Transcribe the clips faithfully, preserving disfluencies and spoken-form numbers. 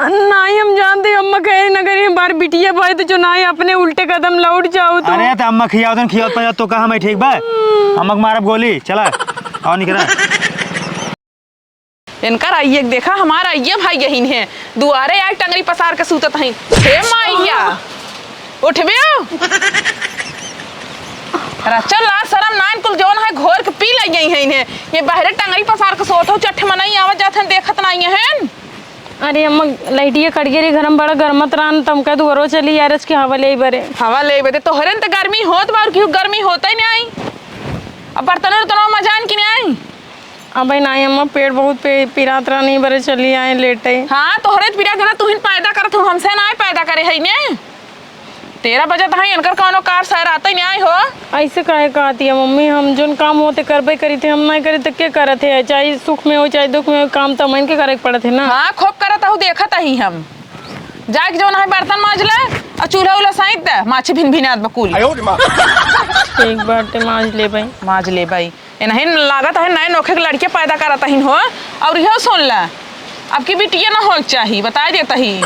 नाहीं, हम जानते, अम्मा कहे न करी, हमार बिटिया भाई तो जो नाहीं अपने उल्टे कदम लौट जाओ तो। अरे, तो अम्मा खियाओ तन, खियाओ तो, तो कहा मैं ठीक बा? अम्मा के मारब गोली, चला, आओ निकला। इनकर आइए के देखा, हमार आइए भाई यही है, दुआरे आए टंगरी पसार के सूतत हैं। हे माइया, उठबे हो? रचल लाज शरम नाइन कुल जौन है घोर के पी लग गई है इन्हें। ये बहरे टंगरी पसार के सोत हो, चट्ठ मनई आवत जात हैं, देखत नाहीं हैं। अरे अम्मा, लाइटिया कट गई रही, घर में बड़ा गरमत रहन, तम कह दुआरो चली यार, आज की हवा ले बरे। हवा ले बरे, तोहरे न त गर्मी होत बा, और केहू गर्मी होता ही नहीं आई। अब बर्तन उर्तन मजान की नहीं आई। अब भाई नाहीं अम्मा, पेट बहुत पे-, पिरात रहा, नहीं बरे चली आए, लेटे। हाँ, तोहरे त पिरात रहा, तुहिन पैदा करत हो, हमसे नाहीं पैदा करे है ने। तेरह बजे त है, इनकर कौनो कार सर आते नहीं आए हो। ऐसे काहे कहती है मम्मी, हम जोन काम होते करबे करी थे, हम नहीं करी तो के करत है, चाहे सुख में हो, चाहे दुख में हो, काम तो हमन के करे के पड़त है ना। हाँ, खूब करत हूँ, देखत ही हम। जाके जौन है बर्तन माज ले, और चूल्हा उल्हा साइत दे, माछी भिन भिनात बकुल। ठीक बाटे, माज ले भाई। माज ले भाई। इन्हें लागत है नए नोखे के लड़के पैदा करत हईन हो। और इहो सुन ला, अब की बिटिया ना होए के चाही, बताए देत ही।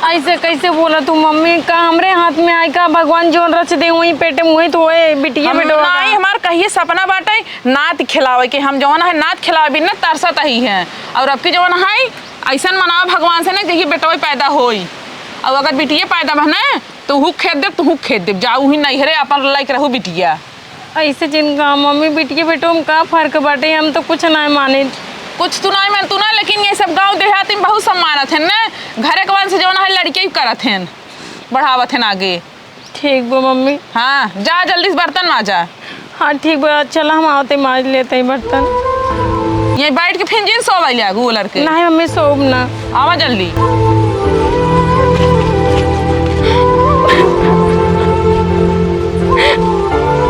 ऐसे कैसे बोला तू मम्मी? का हमरे हाथ में आए का? भगवान जोन रच दे वही पेटे में वही तो होए, बिटिया हम बेटवा का। नाई, हमार कहिए सपना बाटे नात खिलावे के, हम जवन है नात खिलावे बिना तरसत ही हैं। और अब की जवन है ऐसन मनाओ भगवान से ना, जैसे बेटवा पैदा होई। और अगर बिटिया पैदा बने तो हु खेद देब, तू खेद देब, जाऊ ही नैहरे अपन लाइक रहू बिटिया। ऐसे जिन कहा मम्मी, बिटिया बेटो में का फर्क बाटे? हम तो कुछ ना माने। कुछ तू ना मान, तू ना, लेकिन ये सब गाँव देहात में बहुत सम्मानत है ना, घरे के वन से जौन है लड़के ही करत हैं, बढ़ावत हैं आगे। ठीक बा मम्मी। हाँ, जा जल्दी से बर्तन माजा। हाँ ठीक बा, चला हम आवते माज लेते हैं बर्तन। ये बैठ के फिर जिन सोवै लागू लड़के। नहीं मम्मी, सोब ना। आवा जल्दी।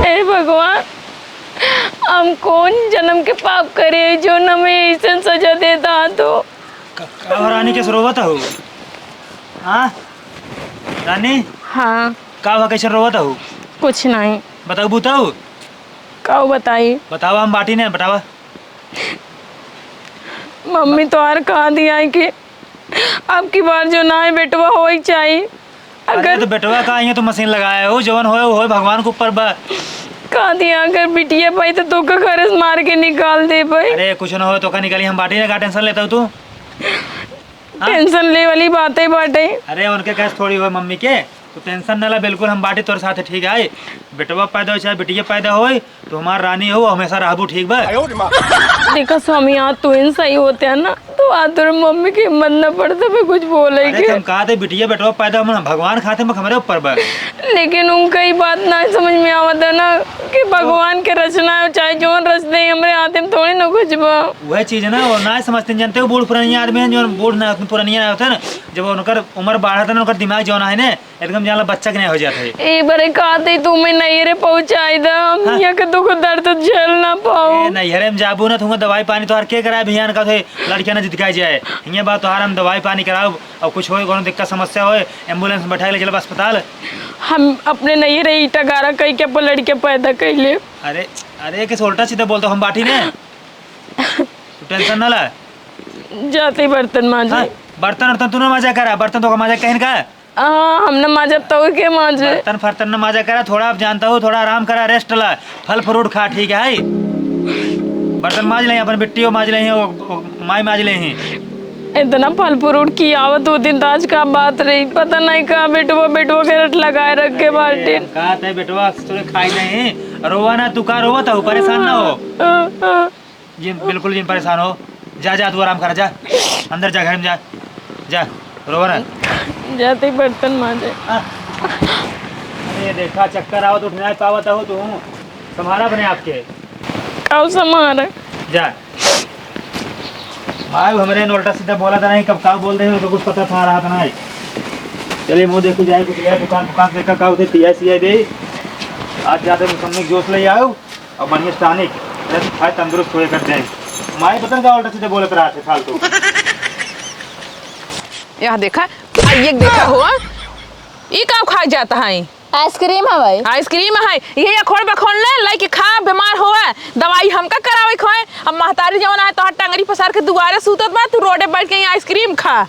ए भगवान, हम कौन जन्म के पाप करे जो हमें ऐसन सजा देता तो? का, का हो रानी, कैसे रोवत हो? हाँ? रानी? हाँ। का हुआ, कैसे रोवत हो? कुछ नहीं। बताओ, बताओ। का बताई? बतावा, हम बाटी ने, बतावा। मम्मी तोहार कहा दिया है कि अब की बार जो ना है बेटवा होई चाही। अरे अगर तो बेटवा का, यहाँ तो मशीन लगाया हो, जवन होए, होए भगवान के ऊपर बा। कहा दिया, अगर बिटिया पाई तो तोका घर से मार के निकाल दे भाई। अरे कुछ ना हो, तोका निकाली, हम बाटी ना, का टेंशन लेता हो तू? हाँ? टेंशन ले वाली बातें बाटे। अरे उनके कैसे थोड़ी होए मम्मी के, तो टेंशन ना ला, बिल्कुल हम बाटी तोर साथ, ठीक है? बेटवा पैदा हो चाहे बिटिया पैदा होए, तो हमार रानी हो, हमेशा रहबू, ठीक बा? देखा स्वामी, आज तू इन सही होते हैं ना, तो आज तोरे मम्मी के हिम्मत न पड़ता मैं कुछ बोले अरे के। तुम कहा थे बिटिया बेटवा पैदा होना भगवान खाते में हमरे ऊपर बा। लेकिन उनका ही बात ना समझ में आवत है ना कि भगवान के रचना है, चाहे जौन रच दे, हमरे हाथे में थोड़ी ना कुछ बा। वह चीज है ना, वो ना समझते, जानते हो, बूढ़ पुरानिया आदमी हैं, जो बूढ़ ना, पुरानिया ना होते हैं ना, जब उनकर उम्र बढ़त है ना, उनकर दिमाग जौन है ना, एकदम जान ला बच्चा के नहीं हो जात है। ए बरे कहते तू मैं नैहरे पहुँचाई दा, हम हाँ। यहाँ के दुख दर्द झेल ना पाओ। ए, नैहरे में जाबू ना, तुमको दवाई पानी तोहार के कराए, बिहान का थे लड़कियां ना जितकाई जाए। हियाँ बात तोहार हम दवाई पानी कराओ, और कुछ होए, कोनो दिक्कत समस्या होए, एम्बुलेंस में बैठा के ले चलब अस्पताल। हम अपने नैहरे ईटा गारा कई के अपन लड़के पैदा कैले। अरे, अरे, किस उल्टा सीधा बोलता, हम बाटी ने। तू टेंशन ना ला। जाते बर्तन मांजे। हाँ, बर्तन उर्तन तू ना मांजा करा, बर्तन तो मांजा कहन का। हाँ, हम न माजब तो के माजे। बर्तन फर्तन न माजा करा, थोड़ा अब जानता हूँ, थोड़ा आराम करा, रेस्ट ला, फल फ्रूट खा, ठीक है? बर्तन माज ले, अपन बिट्टियो माज ले, वो, वो, माई माज ले। इतना फल फ्रूट की आवत होती तो आज का बात रही, पता नहीं का बेटवा, बेटवा के रट लगाए रख के अरे, बाटे। हम कहा थे बेटवा, तोरे खाई नहीं, रोवा ना, तू का रोवा था, परेशान ना हो। हाँ, हाँ। जिन, बिल्कुल जिन परेशान हो। जा, जा, तू आराम करा, जा। अंदर जा, घर में जा। जा, रोवा ना। जाते ही बर्तन मांजे। हाँ। अरे देखा, चक्कर आवत, उठ नहीं पावत हो तू। संभाला अपने आप के। काऊ संभाला? जा। भाई, हमरे ने उल्टा सीधा बोला था नहीं, कब काऊ बोल दे, उनको कुछ पता था रहा था नहीं। चलिए, मुँह देखो जाए, कुछ ले दुकान, दुकान से देखा, काऊ थे, पिया सिया दे। आज जाते मौसम में जोश ले आओ। और बढ़िया से tonic, अरे खाए तंदुरुस्त होए करते हैं। माई पता नहीं का उल्टा सीधे बोलत रहा थे फालतू। यह देखा, आ ये देखा हो, ई का खाए जाता है? आइसक्रीम है भाई। आइसक्रीम है, ये अखोड़ बखोड़ ले, लेके खा, बीमार होए, दवाई हमका करावे खोए। अब महतारी जवन है, तोहार टंगरी पसार के दुआरे सूतत बा, तू रोडे बैठ के यहाँ आइसक्रीम खा।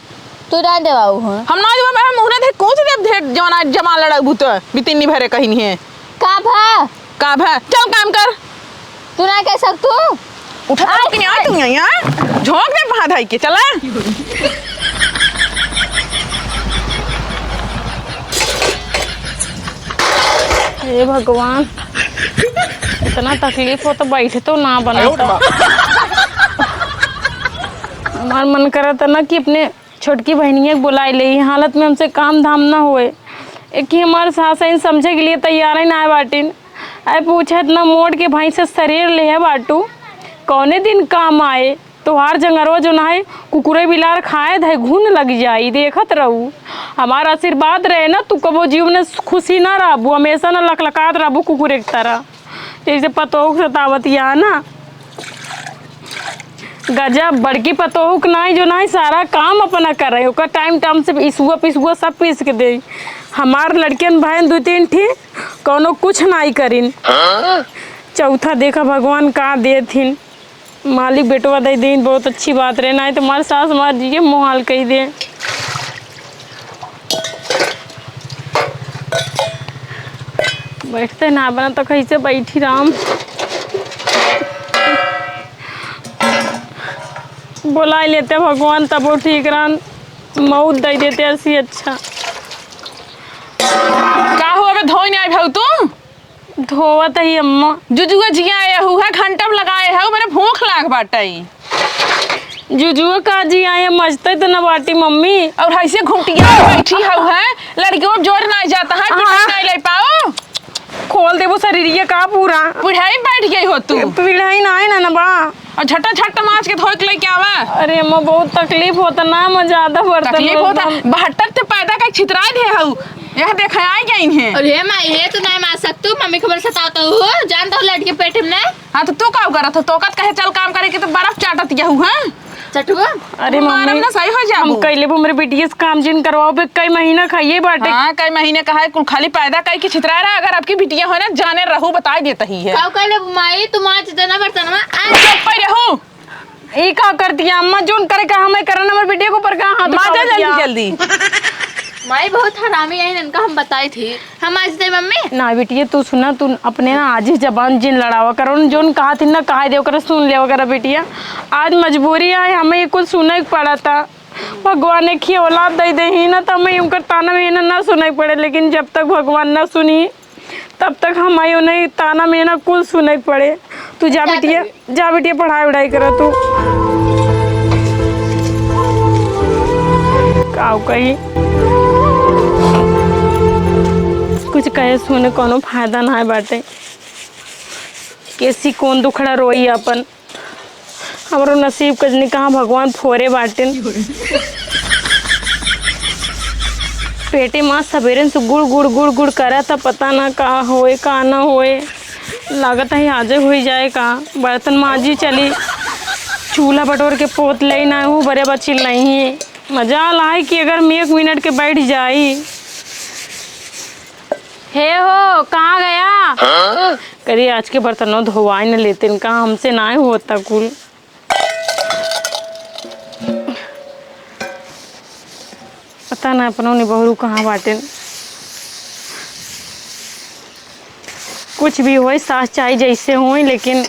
तू ना देवाऊ हो। हम ना देवा, मैं मुँह ना देख, कौन सी देव धेट जवाना जमा लड़ा भूत, बितिन्नी भरे कहीं नहीं है। का भा? का भा? चल काम कर। तू ना कह सक तू? उठा आज कि नहीं आए तू यहाँ? झोंक दे बाँह धाई के, चला। हे भगवान, इतना तकलीफ हो तो बैठे तो ना बना आयो था। माँ। हमार मन करत है ना कि अपने छोटकी बहनिया के बुलाए ले, ई हालत में हमसे काम धाम ना होए। एक ही हमार सास है, समझे के लिए तैयार ही ना है बाटिन। अरे पूछत ना मोड़ के भाई से शरीर ले है बाटू, कौने दिन काम आए? तोहार जंगरवा जो ना है, कुकुरे बिलार खाए धै घुन लग जाई, देखत रहू। हमार आशीर्वाद रहे ना, तू कबो जीव में खुशी ना रहबू, हमेशा ना लकलकात रहबू कुकुरे की तरह। जैसे पतोह के सतावत या ना। गजब, बड़की पतोह के नाई जो नाई सारा काम अपना करे, ओकर टाइम टाइम से इसुआ पिसुआ सब पीस के दे। हमार लड़कियन बहन दू तीन ठी कौनो कुछ नाई करिन। चौथा देखा भगवान का देत हिन, मालिक बेटवा दे दिन, बहुत अच्छी बात रहे, नाई तो हमार सास हमार जी के मुँह हाल कही दे। बैठते ना बना तो कैसे बैठी राम। बोला लेते भगवान, तब वो ठीक रहन, मौत दे देते ऐसी अच्छा। का हो, अबे धोई नहीं आई भाऊ तू? धोवत ही अम्मा। जुजुआ जिया आए हु है, घंटा में लगाए हु, मेरे भूख लाग बाटई। जुजुआ का जिया आए, मजते तो न बाटी मम्मी। और ऐसे घुटिया बैठी हु है, लड़कियों जोर ना जाता है, पिटाई हाँ। नहीं ले पाओ। खोल देबो शरीरिया का पूरा। पिढ़ाई बैठ गई हो तू। पिढ़ाई ना है ना, ना बा। और झटा झट माज के धोए के लेके आवा। अरे अम्मा, बहुत तकलीफ होता ना, मैं ज्यादा बर्तन तकलीफ होता। बर्तन। बहत्तर ते पैदा का छितराए दे हऊ। यह देख, आ गई है। अरे माई, ये तो नहीं मार सकतू, मम्मी खबर सतावत हू, जान दो लड़के पेट में ना। हाँ, तो तू का करत हो? तोकत कहे चल काम करे कि तो बर्फ चाटत यहू, हाँ? चटुआ? अरे मारब मम्मी, ना, सही हो जाबू। हम कैले बो, मेरे बिटिया से काम जिन करवाओ, बे कई महीना खाइए बाटे। हाँ, कई महीने का है, कुल खाली पैदा कई के छितरा रहा। अगर आपकी बिटिया हो ना, जाने रहू, बताई देता ही है। का कैले माई, तुम आज देना बर्तनवा, आज चुप पे रहू। ई का कर दिया अम्मा, जोन करे का हमें करन, हमर बिटिया के ऊपर का हाथ माजा उठावत जल्दी, या? जल्दी। माई बहुत हरामी है, इनका हम बताई थी। हम आज दे मम्मी। ना बिटिया, तू सुना, तू अपने ना आज ही जबान जिन लड़ावा करो, जोन कहा थी ना, कहा दे ओकरा सुन ले ओकरा बिटिया। आज मजबूरी आए, हमें ये कुछ सुने के पड़ा था। भगवान एक ही औलाद दे दे ही ना, तो हमें उनकर ताना मेहना ना सुने के पड़े, लेकिन जब तक भगवान ना सुनी, तब तक हम आयो नहीं, ताना मेहना कुल सुने के पड़े। तू जा क्या बिटिया, करिए? जा बिटिया, पढ़ाई वढ़ाई करा तू। काऊ कही, कुछ कहे सुने कोनो फायदा ना है बाटे। कैसी कौन दुखड़ा रोई अपन। हमरो नसीब कजनी कहाँ भगवान फोरे बाटिन। पेटे माँ सबेरन से गुड़ गुड़ गुड़ गुड़ करा था, पता ना का होए का ना होए। लागत है आजे हुई जाए का। बर्तन माजी चली, चूल्हा बटोर के पोत ले ना हूँ, बरे बचिल नहीं है। मजा आला है कि अगर मैं एक मिनट के बैठ जाई। हे हो, कहाँ गया? करी आज के बर्तनों धोवाई न लेते, इनका हमसे ना होता कुल। पता ना अपनों ने बहरू कहाँ बाटेन। कुछ भी होए, सास चाहे जैसे होए, लेकिन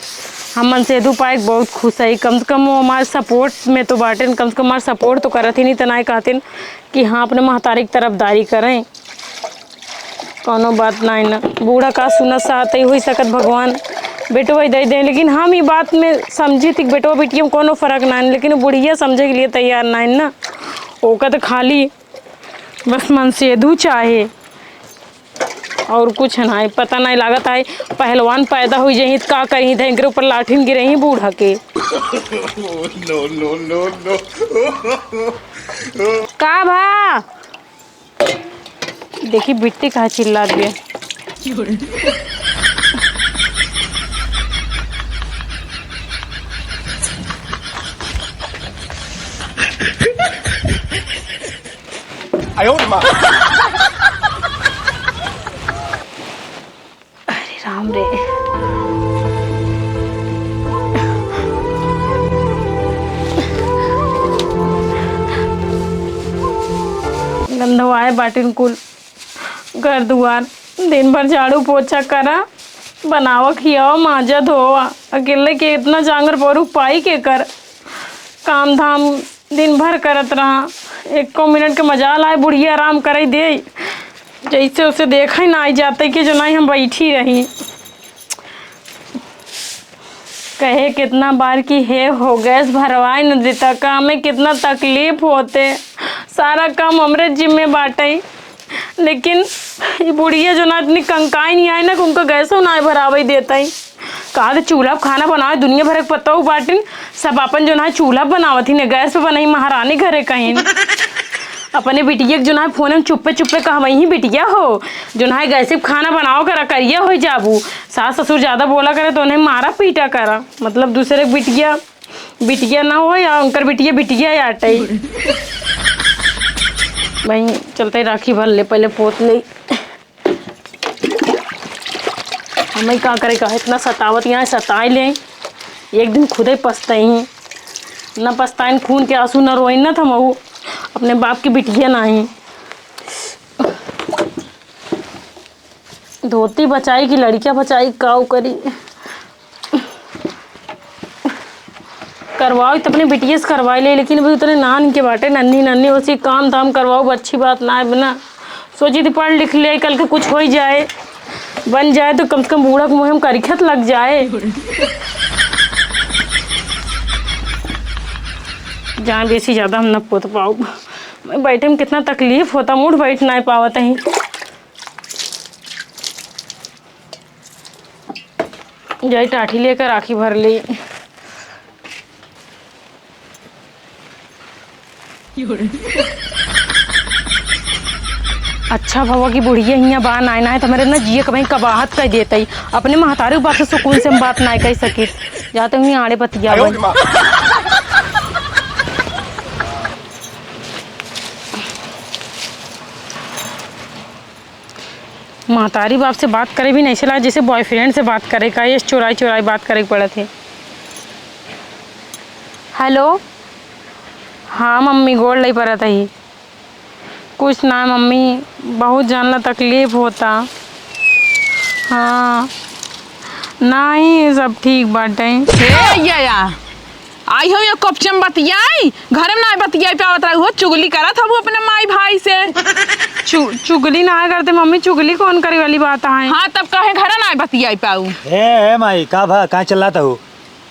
हम मनसेधु पाए बहुत खुश है। कम से कम वो हमारे सपोर्ट में तो बाटेन, कम से कम हमारे सपोर्ट तो करत ही नहीं, तना कहते कि हाँ, अपने महतारी की तरफदारी करें। कौनो बात नाई ना, बूढ़ा का सुनत साथ ही हुई सकत भगवान बेटवा ही दे दे, लेकिन हम ई बात में समझी थी कि बेटवा बिटिया में कौनो फर्क नाई, लेकिन बुढ़िया समझे के लिए तैयार नाई ना। ओका तो खाली बस मनसेधु चाहे और कुछ नाई। पता नाई लागत है पहलवान पैदा हुई जही त का करी, धैंकरे ऊपर लाठिन गिरही बूढ़ा के। No, no, no, no। का भा? देखी बिट्टी कहाँ चिल्लात बे। आयो रे माँ। अरे राम रे। गंधवाए बाटिन कुल घर दुआर। दिन भर झाड़ू पोछा करा, बनावा खियावा, माजा धोवा। अकेले के इतना जांगर पौरुख पाई के कर? काम धाम दिन भर करत रहा, एको मिनट के मजाल आए बुढ़िया आराम करे दे। जैसे उसे देखा ही ना आई जाते कि जो ना ही हम बैठी रही। कहे कितना बार कि हे हो, गैस भरवाए न देता, काम में कितना तकलीफ होते, सारा काम हमरे जिम्मे बाटे। लेकिन ई बुढ़िया जो ना इतनी कंकाई नहीं आई ना कि उनका गैसो ना भरावे देता ही। कहा कि चूल्हा पे खाना बनावे, दुनिया भर के पतोह बाटिन, सब अपन जो ना चूल्हा पे बनावत ही ना, गैस पे बनाई महारानी घरे कहीं। अपने बिटिया के जो ना फोन में चुप्पे चुप्पे कहवई ही, बिटिया हो, जो ना गैस पे खाना बनाओ करा, करिया हो जाबू। सास ससुर ज्यादा बोला करे तो उन्हें मारा पीटा करा। मतलब दूसरे के बिटिया, बिटिया ना हो या उनकर बिटिया, बिटिया आटे। भाई चलते राखी भर ले, पहले पोत ले। हमें का करे का, इतना सतावत यहाँ सताए ले, एक दिन खुदे पछताई। ना पछताइन, खून के आंसू ना रोइन, ना थमऊ अपने बाप की बिटिया नाही। धोती बचाई कि लड़किया बचाई, काऊ करी। करवाओ तो अपने बिटिया से करवाई ले, लेकिन अभी उतने नान के बाटे, नन्ही नन्ही, उसी काम धाम करवाओ, अच्छी बात ना है। बिना सोची थी पढ़ लिख ले, कल के कुछ हो ही जाए, बन जाए तो कम से कम बूढ़ा के मुँह में करिखत लग जाए। जान बेसी ज्यादा हम न पोत पाउब। मैं बैठे में कितना तकलीफ होता, उठ बैठ ना पावत ही। जाई टाठी लेकर राखी भर ली। अच्छा भवा कि बुढ़िया हियाँ बा नाय, नाय तो हमारे ना जिए कबहीं कबाहत कर देतई। अपने महतारी बाप से सुकून से हम बात नाय कर सकित। जाते हुई आड़े बतिया आयो रे माँ। महतारी बाप से बात करे भी नहीं चला, जैसे बॉयफ्रेंड से बात करे का, ये चुराई चुराई बात करे के पड़त है। हेलो, हाँ मम्मी, गोड़ लई परत ही। कुछ ना मम्मी, बहुत जानला तकलीफ होता। हाँ, नाही, सब ठीक बाटे। हे अय्या, आई हो ये कपचे में बतियाई, घरे में ना बतियाई पावत रही हो, चुगली करत हबू अपने माई भाई से। चु-, चुगली ना करते मम्मी, चुगली कौन करे वाली बात है? हाँ, तब कहे घरे ना बतियाई पाऊ। ए, ए माई, का भा, का चिल्लात हो?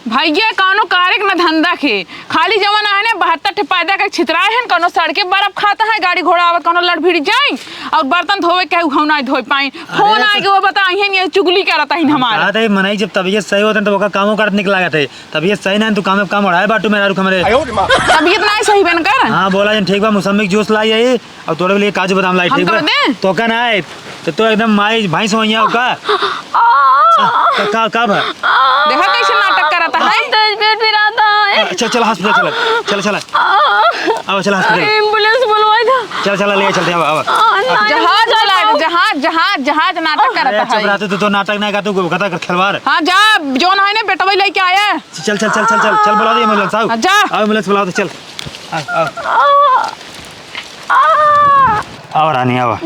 भैया, कौनो कार्य के न धंधा के, खाली जवन आहे ने बहत्तर ठे पैदा के छितराए हैं, कौनो सड़के बर्फ खाता है, गाड़ी घोड़ा आवत, कौनो लड़ भिड़ जाई, और बर्तन धोवे के उहौ ना धोए पाई। फोन अरे आए के वो बताई हैं, ये चुगली करत हैं हम हमार। कहत है, मनई जब तबीयत सही होत है, तो ओकर कामो करत निक लागत है। तबीयत सही ना है, तू काम, काम उड़ाए बाटू मेहरारू के हमरे। तबीयत ना सही बन कर। हाँ, बोला जन ठीक बा, मौसमी के जूस लाई आई, अब तोरे लिए काजू बादाम लाई, हम ठीक बा? कह दें? तो का ना आए, तो, तो एकदम माई भैंस हो यहाँ का? आ, का, का, का भा? देखा कैसे नाटक करता है? बहुत तेज पेट पिराता है। आ, चल, चल hospital चल, चल, चल। आ, अब चल hospital। एम्बुलेंस बुलवाई था। चल, चल, ले चलते, अब, अब। आ, नहीं, जहाज बुलवाई वाला, था। जहाज, जहाज, जहाज नाटक करता है। अरे, चुप रह तू, तू तो नाटक नहीं का, तू कहता कर खिलवाड़। हाँ, जा, जोन है ने बेटवा लेके आया। चल, चल, चल, चल, चल, चल, बुला दे एम्बुलेंस, आओ। हाँ, जा। आओ, एम्बुलेंस बुलाओ तो चल। आओ, आओ। आ, आ। आओ रानी, आओ।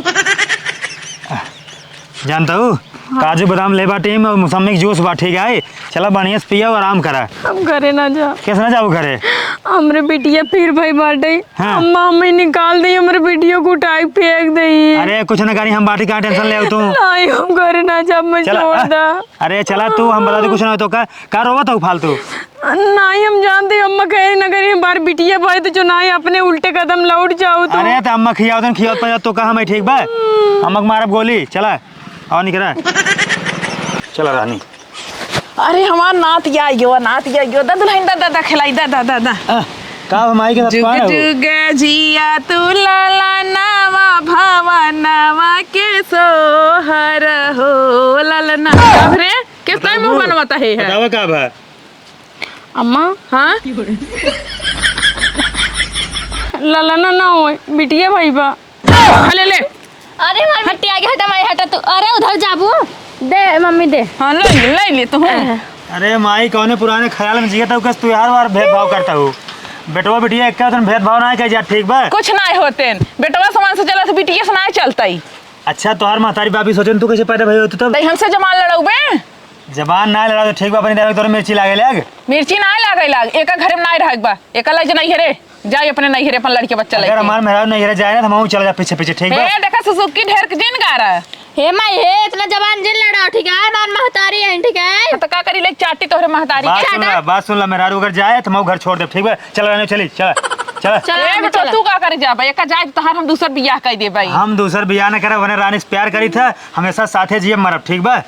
जानता हूँ, हाँ। काजू बादाम ले बाटे में और मौसमी के जूस बा, ठीक है? चला बढ़िया से पिया और आराम करा। हम घरे ना जा। कैसे ना जाओ घरे? हमरे बिटिया फिर भाई बाटे। हाँ। अम्मा हमें निकाल दे, हमरे बिटिया को उठाई फेंक दे। अरे कुछ ना करी, हम बाटी का टेंशन ले आओ तू। नहीं, हम घरे ना जा, मैं चला, छोड़ आ, दा। अरे चला तू, हम बता दे कुछ ना हो तो का, का रोवत हो फालतू? नहीं, हम जानते, अम्मा कहे ना करी, हमार बिटिया भाई तो जो ना है, अपने उल्टे कदम लौट जाओ तो। अरे तो अम्मा खियाओ तन, खियाओ पर तो का हम ठीक बा? अम्मा के मारब गोली, चला, आओ निकरा। चला रानी। अरे हमार नात या यो, नात या यो, दा दुल्हन दा, दा, दा, खिलाई, दा, दा, दा, दा। आ, का हो माई के साथ जुग पाए हो? जुग जिया तू लाला नवा भावा नवा के सोहर हो ललना। अब रे, किस टाइम मुंह बताओ, बनवाता है, है? बताओ का बा? अम्मा। हाँ? ललना ना होए, बिटिया भाई बा। हाँ, ले, ले। अरे मार बिट्टी आगे हटा, माई हटा तू। अरे उधर जाबू। दे मम्मी दे। हाँ, ले ले, ले ले तू। अरे माई, कौने पुराने ख्याल में जियत हूँ, कस तू यार वार भेदभाव करता हूँ। बेटवा बिटिया एक्का तन भेदभाव नाहीं कइ जा, ठीक बा? कुछ नाहीं होतेन। बेटवा समान से चलत, बिटिया से नाहीं चलतइ। अच्छा, तोहार महतारी बाप ई सोचेन, तू कइसे पैदा भई होत तब? तइ हमसे जबान लड़उबे? जबान नाहीं लड़ाउ तो ठीक बा, अपनी दादा के तोरे मिर्ची लागे लाग। मिर्ची नाहीं लागे लाग, एका घरे में नाहीं रहक बा, एका लइ जा नइहरे, जाई अपने नइहरे अपन लड़के बच्चा अगर लइके। हमार मेहरारू नइहरे जाए ना, तो हमहू चला जा पीछे पीछे, ठीक बा? हे, देखा सुसुकी ढेर के जिन गारा। हे माई, हे, इतना जबान जिन लड़ाउ, ठीक है? हमार महतारी है, ठीक है? हाँ, तो का करी, ले चाटी तोहरे महतारी बात के। सुन ला, बात सुन ला, मेहरारू अगर जाए, तो हमहू घर छोड़ देब, ठीक बा? चला रानी, चली, चला, चला। चला, ए, हम बेटो, चला। तू का करे जाबे? एका जाए, तो तोहार हम दूसर बियाह कइ देबे। हम दूसर बियाह न करब, वने रानी से प्यार करी था, हमेशा साथे जियब मरब, ठीक बा?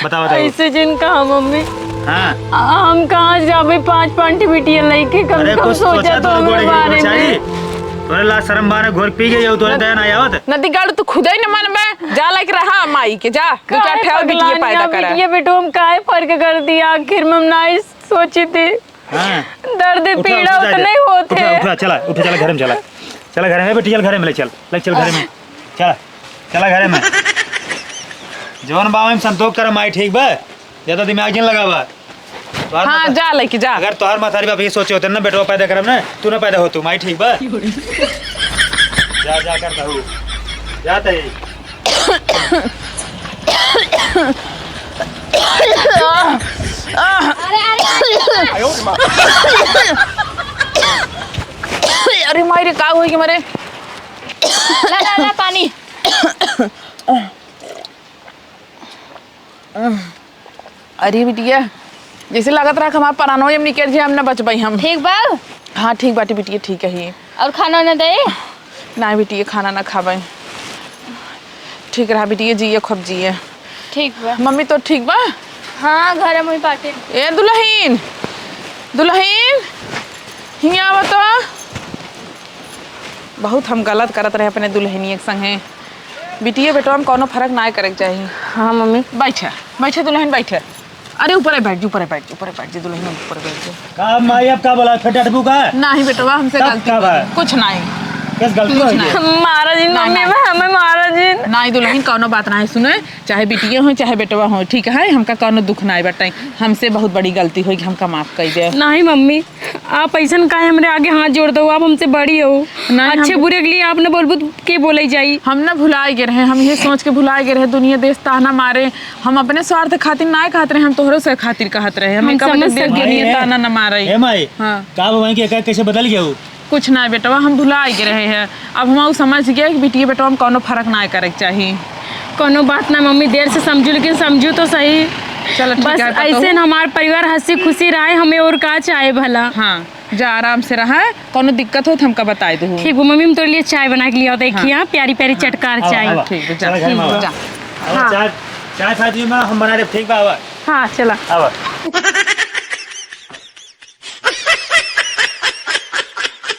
बताओ, बताओ। ऐसे जिन कहा मम्मी। हाँ। आ, हम कहाँ जाबे पाँच पाँच बिटिया लइके, कम से अरे कम कुछ सोचा सोचा तो तो हमारे गोरे बारे में। तोरे लाज शरम बाने, घोर पी गई हो, तोरे दया ना आवत। नदी गाड़ू तू खुदे न मन में, जा लाइक रहा माई के, जा। दू चार काहे ठेल बिटिया पगलानी पैदा आ करा। बिटिया बेटो हम काहे फर्क कर दिया, आखिर में हम ना सोची थी। हाँ। दर्द उठा, पीड़ा उठा, उतना ही होत उठा, है। उठा, चला, उठा, चला, घरे में चला। चला घरे में, बेटी, चल घरे में, ले चल, ले चल घरे में। चला, चला घरे में। जौन बा, हम संतोष कर माई, ठीक बा? ज्यादा दिमाग जिन लगावा। तोहार हाँ, मता-, जा लइके जा। अगर तोहार महतारी बाप ये सोचे होते ना, बेटवा पैदा करब ना, तू ना पैदा होतू, माई, ठीक बा? जा, जा कर दहू। जा तई। अरे, अरे, अरे माई रे, का होई के मारे? ला, ला, ला, पानी। अरे बिटिया, जैसे लागत रहा कि हमार परानो एम निकल जाए, हम ना बचबई हम। ठीक बा? हाँ, ठीक बाटी बिटिया, ठीक है। और खाना ना दे? नाहीं बिटिया, खाना ना खाबे। ठीक रहा बिटिया, जिए खूब जिए। ठीक बा। मम्मी तो ठीक बा? हाँ, घर में बाटे। ए दुलहिन, दुलहिन, हियाँ आवा तो। बहुत हम गलत करत रहे अपने दुलहिनिया के संगे। बिटिया बेटवा में कौनो फर्क नाहीं करे के चाही। हाँ मम्मी। बैठा, बैठा दुलहिन, बैठा। अरे ऊपर बैठ जी, ऊपर बैठ जी, ऊपर बैठ जी दुलहिन, ऊपर बैठ जी। का माई, अब का बोला, फिर डटबू का? नाहीं बेटवा, हमसे तब गलती का हो गई। बा? कुछ नाहीं। किस गलती कुछ हो गई? नाहीं। मारा जी नाहीं, मम्मी, नाहीं। हमें मारा जी। नाहीं दुलहिन, कौनो बात नाहीं। सुने, चाहे बिटिया हो, चाहे बेटवा हो, ठीक है, हमका कौनो दुख नाहीं बाटे। हमसे बहुत बड़ी गलती होई, हमका माफ कर दे। नाहीं मम्मी, आप ऐसन काहे हमरे आगे हाथ जोड़ दो, आप हमसे बड़ी हो। नाहीं, अच्छे हम बुरे के लिए आप न बोलबू त के बोले जाई? हम ना भुलाए गए रहे, हम ये सोच के भुलाए गए रहे, दुनिया देश ताना मारे। हम अपने स्वार्थ खातिर नाहीं कहत रहे, हम तोहरो से खातिर कहत रहे। हम हम एका वजह समझ देश सके। दुनिया ताना न मारे। ए माई, हाँ। का बा माई के एका कैसे बदल गया हो? कुछ ना बेटवा, हम भुलाए गए रहे हैं। अब हम उ समझ गए कि बिटिया बेटवा में कौनो फर्क ना करे के चाही। कौनो बात ना मम्मी, देर से समझू, लेकिन समझू तो सही। चलो ठीक बस है, पतोहू। ऐसे न हमार परिवार हँसी खुशी रहे, हमें और का चाहे भला। हाँ, जा आराम से रहा, कौनो दिक्कत हो तो हमका बताए दो। ठीक बा मम्मी, हम तोरे लिए चाय बना के लिया देखिए, हाँ। हाँ, प्यारी प्यारी हाँ। चटकार आवा, चाय। आवा। ठीक बा, जा। चला घर में ठीक बा, आवा। जा। आवा, हाँ। चाय, चाय फातिमा हम बना दे, ठीक बा, आवा। हाँ, चला। आवा।